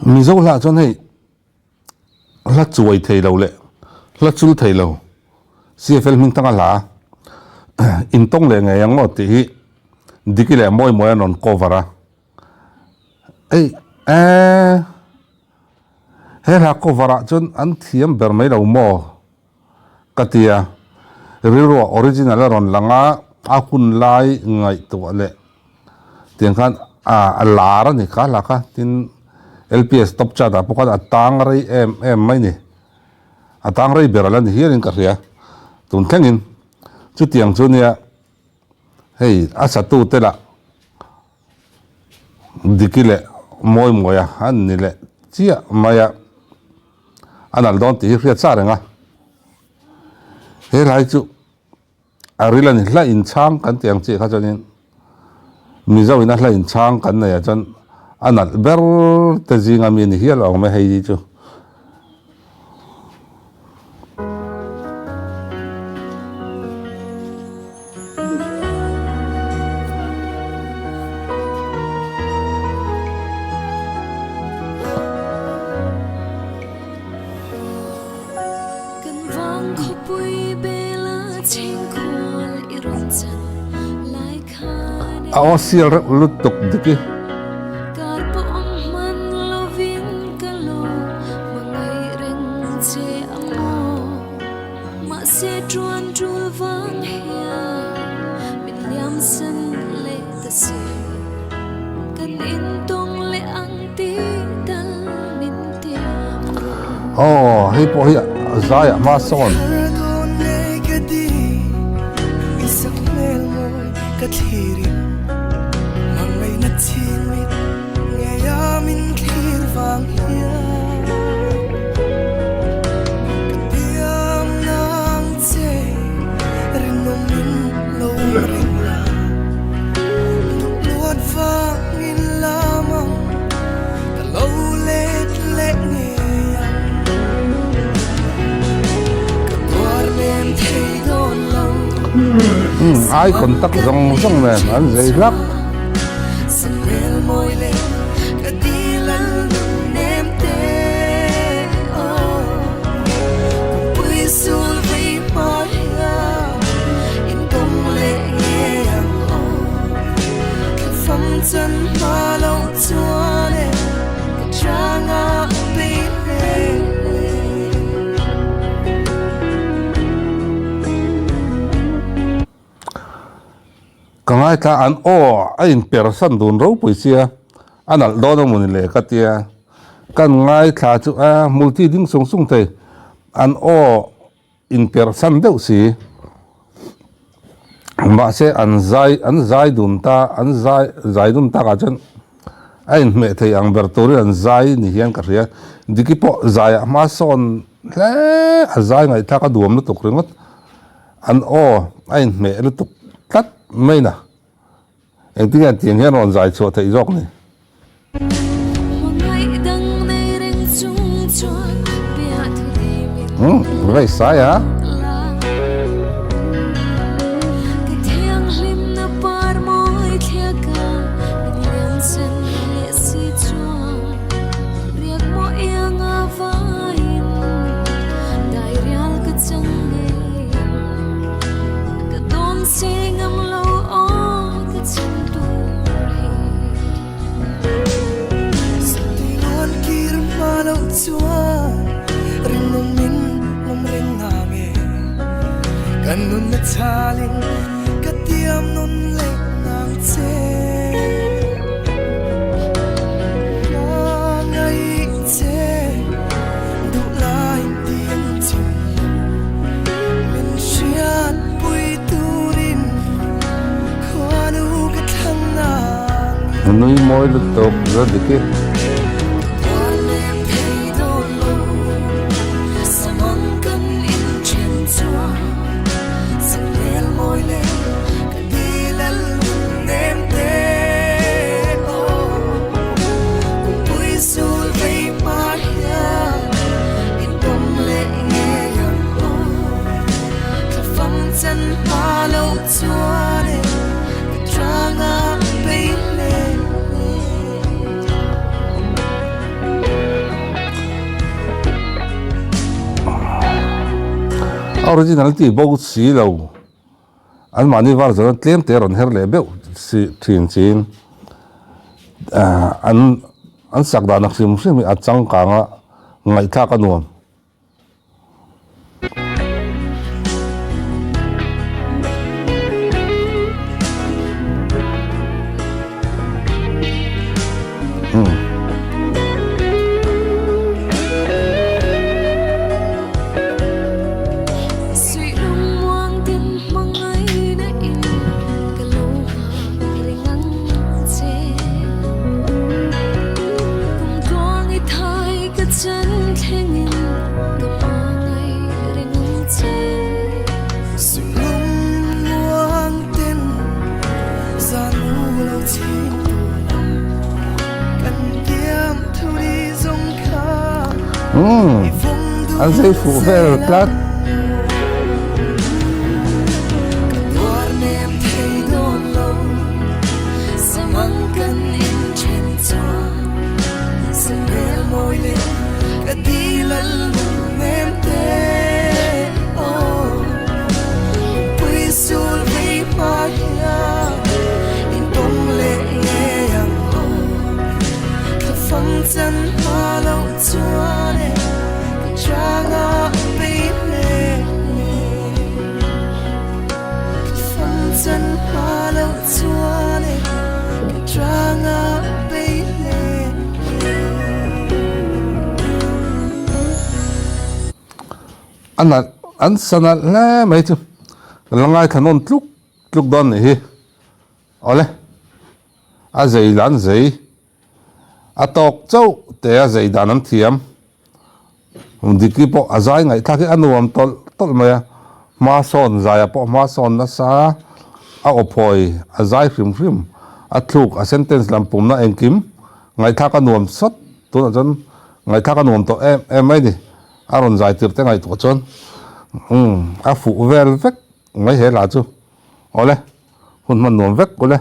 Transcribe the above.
Mizo hlah chuan hei hla chuai thei lo leh hla chul thei lo CFL hming tanga hla intawng leh ngei ang aw tih hi Diki leh Mawimawi an rawn cover a. Hei eeh he hla cover ah chuan an thiam ber mai lo maw? Ka ti a, rilruah original a rawn lang a, a hun lai ngaihtuah leh tiang khan a lar a ni kha hla kha, tin LPS top chart ah pawh khan a tang rei em em mai ni, a tang rei ber a la ni hialin ka hria tun thlengin chutiang chu nia hei a satute lah Diki leh Mawimawia an ni leh chiah mai a, a nalh dawn tih hi hriat sa reng a. He hlai chu a ril a ni, hla inchhang kan tih ang chiah kha chuanin Mizo in a hla inchhang kan nei ah chuan a nalh ber te zinga mi a ni hial awm e hei hi chu. A aw sial reuh lutuk dik i. Mahse tuan tul vang hian min liam sen leh ta si. Kan intawng leh ang tih tal min tiam rawh. Aw hei pawh hi zai ah hma sawn. Icon tak zawng zawng nen an zei hlak. Ka ngaithla an aw a inper san dun ropui sia a nalh dawn a mawni le ka tia kan ngaithla chu a multi ding sung sung thei an aw inper san deuh si mahse an zai an zai dun ta an zai zai dun takah chuan a inhmeh thei ang ber turin an zai ni hian ka hria Diki pawh zaiah hma sawn hle a zai ngaihthlak a duam lutuk ringawt. An aw a inhmeh lutuk tlat mai na. Engtin nge tiang hian rawn zai chhuah theih zawk ni? Umm race sai a. Nui mawi lutuk zet dik i. A original tih bo si lo. Anmahni version a tlem te rawn her leh beuh si thin chiin an an sak dan a hrim hrim hi a changkang a ngaihthlak a nuam. Umm an zei fuh vel tlat. A nalh an sa nalh hle mai chu ka la ngaithla nawn tluk tluk dawn nih hi awle a zei lah an zei. A tawk chauh te a zei dan an thiam. Diki pawh a zai ngaihthlak hi a nuam tawlh tawlh mai a, hma sawn zaiah pawh hma sawn nasa, a aw phawi a zai hrim hrim, a thluk a sentence lam pumna engkim ngaihthlak a nuam sawt tunah chuan ngaihthlak a nuam tawh em em mai ni, a rawn zai tir te ngaihtuah chuan umm a fuh vel vek mai he hla chu awle hun hman nuam vek ule.